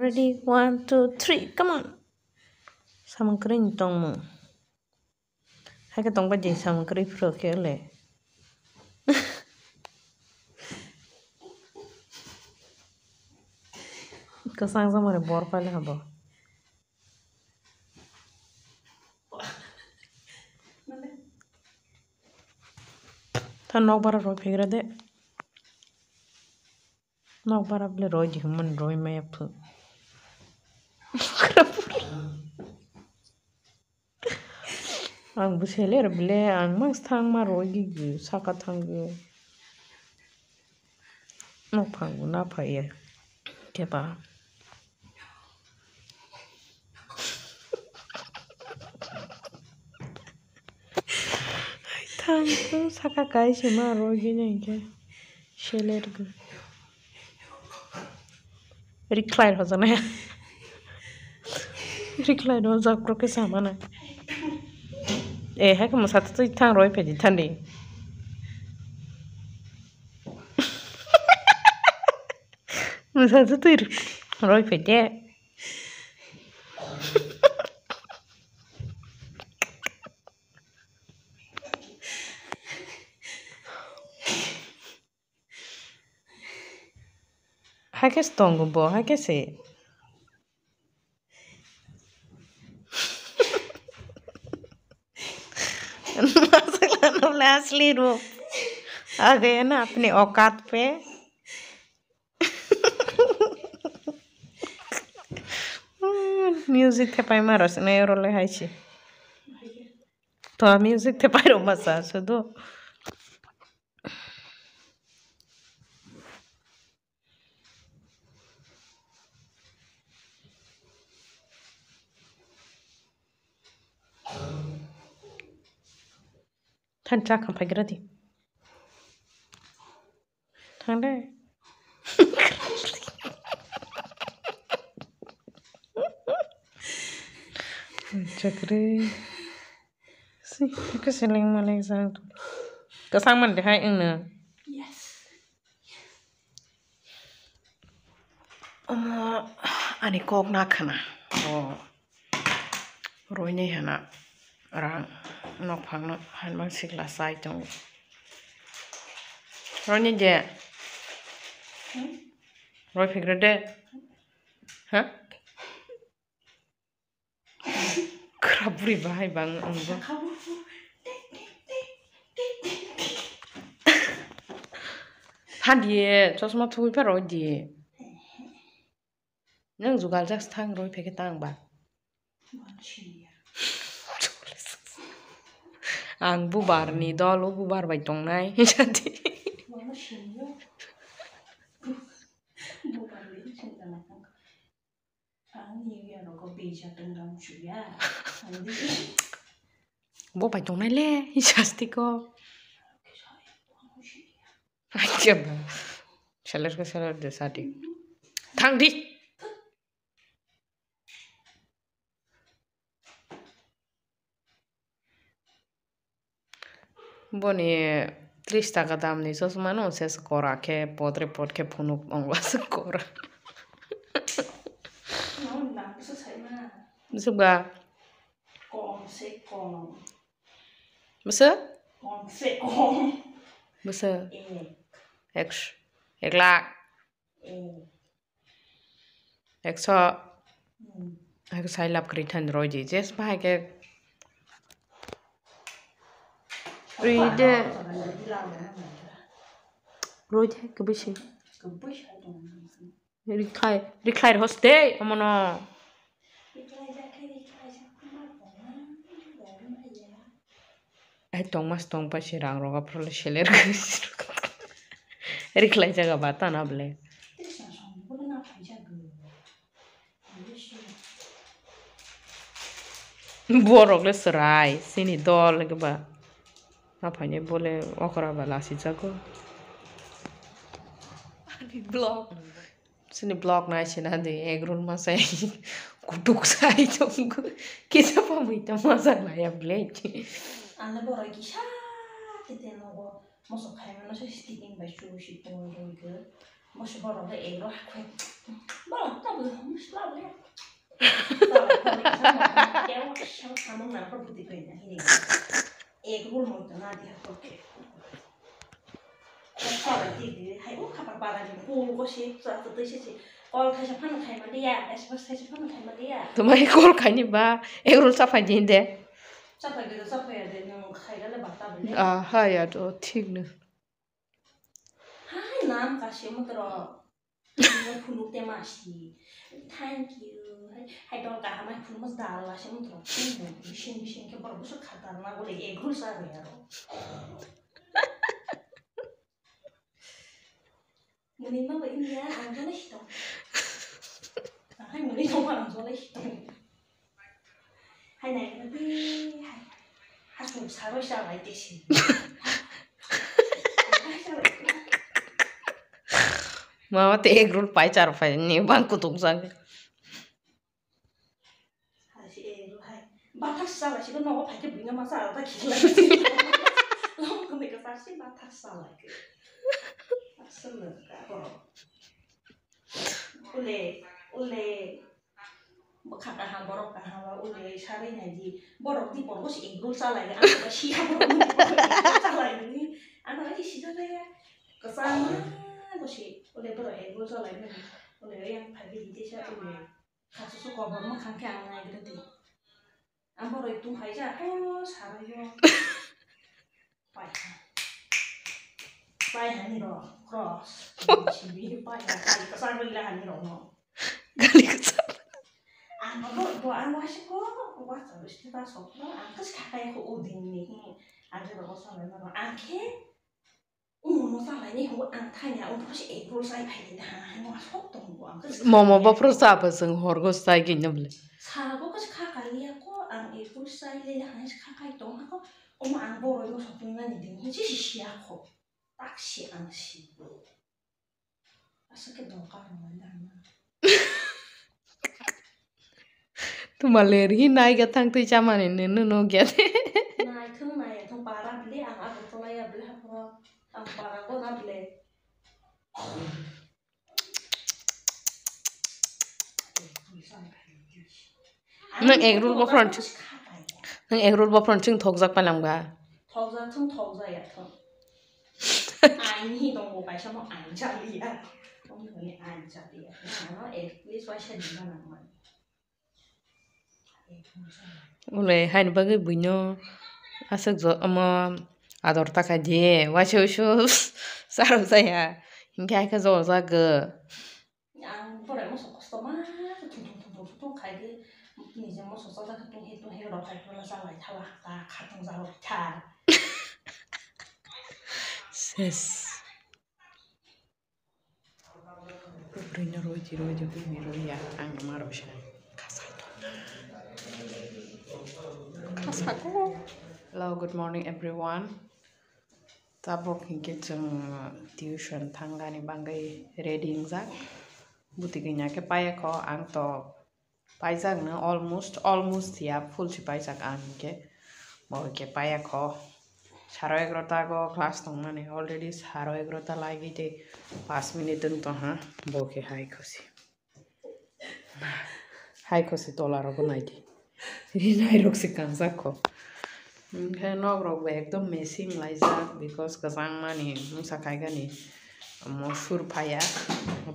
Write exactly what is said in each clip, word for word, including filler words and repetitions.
Ready, one, two, three, come on. Samung kwrwi ni tongmung. Hai khe tongbai di samung kwrwi phuru khe le. Kwchang jagmani bor paile habo. Tha nokbar rok phegra de. Nokbar bole roi di hwnmani roi maya phu. Ang bwsai le bole ang mas thang ma roi di saka thang di. Nok phang bo na phai ya. Khe ba. Thang saka kai se ma roi di nai khe. Seler go. Rikhlai rw jana. Rikhlai rw jak rw khe sama na. Eh, hai khe mwsa twi thang roi phaidi thani. Mwsa twi roi phaidi. Hakhe se tongo bo, hakhe se. Masaklano le asli rup. A gaya na apni aukat pe. Music thepai ma rw sinai oro le hai se. To music thepai rw ma sa sudu. Than cha kham phaigra di. Thang de. Chakri. Si, ke seling maling sang tu. Kasang man de hai eng na. Yes. Omo ani kok na khana. O. Roinai hana rang nok phangno hanmang sikla sai tongo. Roinai de. Roi phegra de. Ha? Khra bwrwi bahai bang ang bo. Hadi chosma thugwi pharo di. Nwng jugal jak thang roi phekhe tang ba. Ang bubar ni dol, o bubar bai tongnai. Bo bai tongnai le, sasti ko. Acha ba. Seler ko seler de sadi. Thang di. Boni tris taka damni chosma no se kora khe potre pot khe phunuk ongla se kora. Bwswk ba? Bwswk? Bwswk? Ek, ek lakh. Ekso. Hai khe sai lab kwrwi thani roi di. Jes bahai khe. Roi de. Roi de kwbwi se. Rikhlai, rikhlai rw hoste, omono. Ai tongmas tongpai se rang roga phuru le seler. Rikhlai jaga ba tana bole. Borok le chwrai, chini dol le ba. Ma phainai bole okra ba lasi jago. Ani vlog. Chini vlog nai sina di, egg roll ma sai kutuk sai tongo. Kisa pamui ta majak laya bole. Ano borok kisa tete nogo mosok khaimano se sticking bai chubu si tongo tongo. Moso borok le egg roll hakhe. Borok to bo moso le. Egg roll mo to na di hakhe. Hai o khapar bagani pul go se sa to twi se se. Kol thaisa phano khai ma liya, esbos thaisa phano khai ma liya. Tumai kol khaini ba egg roll chapai di de. Chapai de, chapai de, nwng khai le ba ta bile. Ah, ha ya to thik no. Hai nam kasi mutro. Phunuk te masi. Thank you. Hai, hai dol kaham hai phunuk mas dal asi mutro. Bising bising ke borok busu khatar na bole egg roll sa ya ro. Muni ma ba ini ya, ang jole hitong. Hai muni ma ang jole hitong. Hai nai kena di, hai. Hasung saroi sa lai te si. Mama te egg roll pai char pai ni bang kutung sang. Hai si egg roll hai. Bathas sa lai si ko nogo phai ke bini ma sa ta khila. Long ko me ka sa si bathas sa lai ke. Asal ka ko. Ule, ule. Bwkha kaham, borok kaham, ule sarwi nai di. Borok di borok si egg roll chalai, ang ba si ya borok ni borok egg roll chalai ni. Ano ai si jana ya. Kasama ko si, ule borok egg roll chalai ni. Ule yang phai di di sa ule. Kasu su kobor mo khang khe ang nai di. Ang borok tung hai ja ko sarwi yo. Pai ha. Pai ha ni ro, cross. Sibi pai ha, pai ka sa ro ila ha ni ro no. Gali ka sa. Ano bo, bo ano wasi ko, wa sa ro sti ta so ko, ang kas ka kai ko udin ni. Ang je ro sa ro no, ang ke. Umo no sa lai ni ko ang thanya, um ko si April sai phai ni da, ano wa sok tong bo ang kas. Momo bo pro sa ba sing hor go sai gi nyam le. Sa go kas ka kai ya ko, ang April sai le da, ang kas ka kai tong ha ko. Omo ang boroi no sopung nani din hinse si siya kho. Tak si ang si. Asa ke dongka rong nani dana. Tuma ler hi nai ga thang twi chamani ne no no gya de. Nai thung nai thung para bile ang agartala ya bile hapro. Ang para go na bile. Nwng egg roll bophron, nwng egg roll bophron chwng thokjak palang ba? Thokjak chwng thokjak ya thok. Aini hi dong bo kaisa mo ain chaliya. Tong ni ain chaliya. Ano at least waisa ni mana mana. Ule haini bagwi buino aswk jo-, omo ador ta khai di, waisa uisu sarok jaya, hinkhe haikhe jor jagw. Ang borai moso kosto ma thum thum thum thum thum khai di, niji moso chajak khe tunghi tunghi rok khai phano chalai thala ta khatong jalo kha. Ses. Bwrwino roi di, roi di, bwrwini roi ya, ang ma roi sa. Hello, good morning everyone. Tabuk hinkhe chwng tuition thangani bagwi ready wngjak. Bwtwi gwnya khe paiya kho, ang to Paijak no almost, almost ya full si paijak ang hinkhe. Bo hinkhe paiya kho. Saro egarota go class tongmani, already saro egarota lagi tei paanch minute wng tongha. Bo khe hai kho si. Hai kho si tola rogo nai di. Rinai rok se kangjak kho. Hinkhe nok rok bo ekdom messy wng laijak, because kwchang mani mungsa khaigani omo sur phaiya.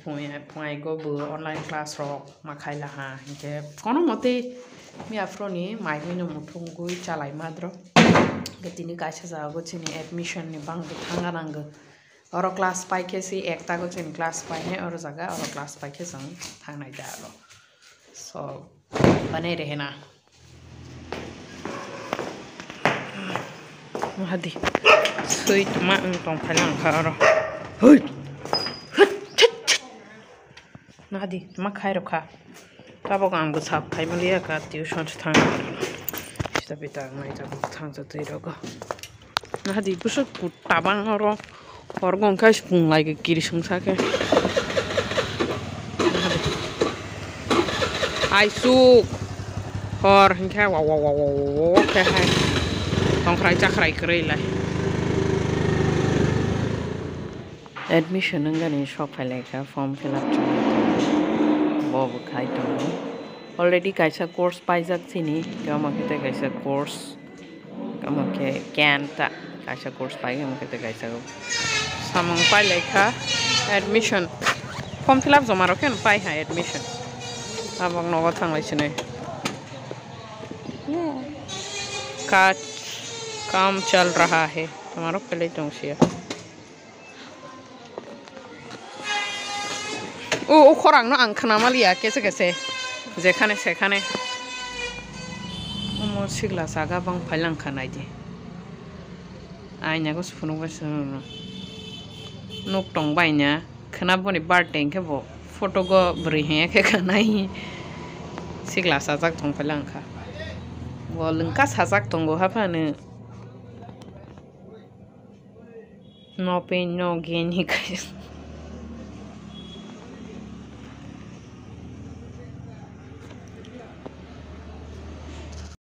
Phungai, phungai go bo online class rok ma khaila ha. Hinkhe kono mote miya phuru ni mai mui no muthungwi chalai madro. Hinkhe tini kaisa jaga go chini admission ni bang bo thangna nango. Oro class pai khe si ekta go chini class pai nai oro jaga, oro class pai khe chwng thangnai da aro. So, bane rehena. Hadi. Sui tuma ang tong phai lang kha oro. Hui. Hut, hut, hut. Hadi, tuma khai rokha. Tabok ang bwsa khai maliya ka tuition se thang. Sita pita ang nai tabok thang sa twi rogo. Hadi, bwsa kut tabang oro. Hor gong khe pung lai kiri sung sa khe. Aisuk hor hinkhe wa wa wa wa wa wa khe hai tongkhrai chakhrai kwrwi lai. Admission wngani sok phailaikha, form fill up chwngwi tongo. Bo bo khai tongo. Already kaisa course paijak chini, tei omo khe tei kaisa course, omo khe kenta kaisa course pai, omo khe tei kaisa samung pailaikha admission. Form fill up joma rok khe pai ha admission. Abang nogo thanglai sinai. Kaj kam chal raha hai. Toma rok pelai tong siya. O, o khorang no ang khna maliya kese kese. Jekhane sekhane. Omo sigla saga bang phailang kha naidi. Aina go se phunuk bai se nuk tong bai na. Khna boni birthday hwnkhe bo photo go bwrwi hwnya khe khanai. Sigla sajak tong phailang kha. Bo lwngkha sajak tongo haphano. No pain, no gain, he guys.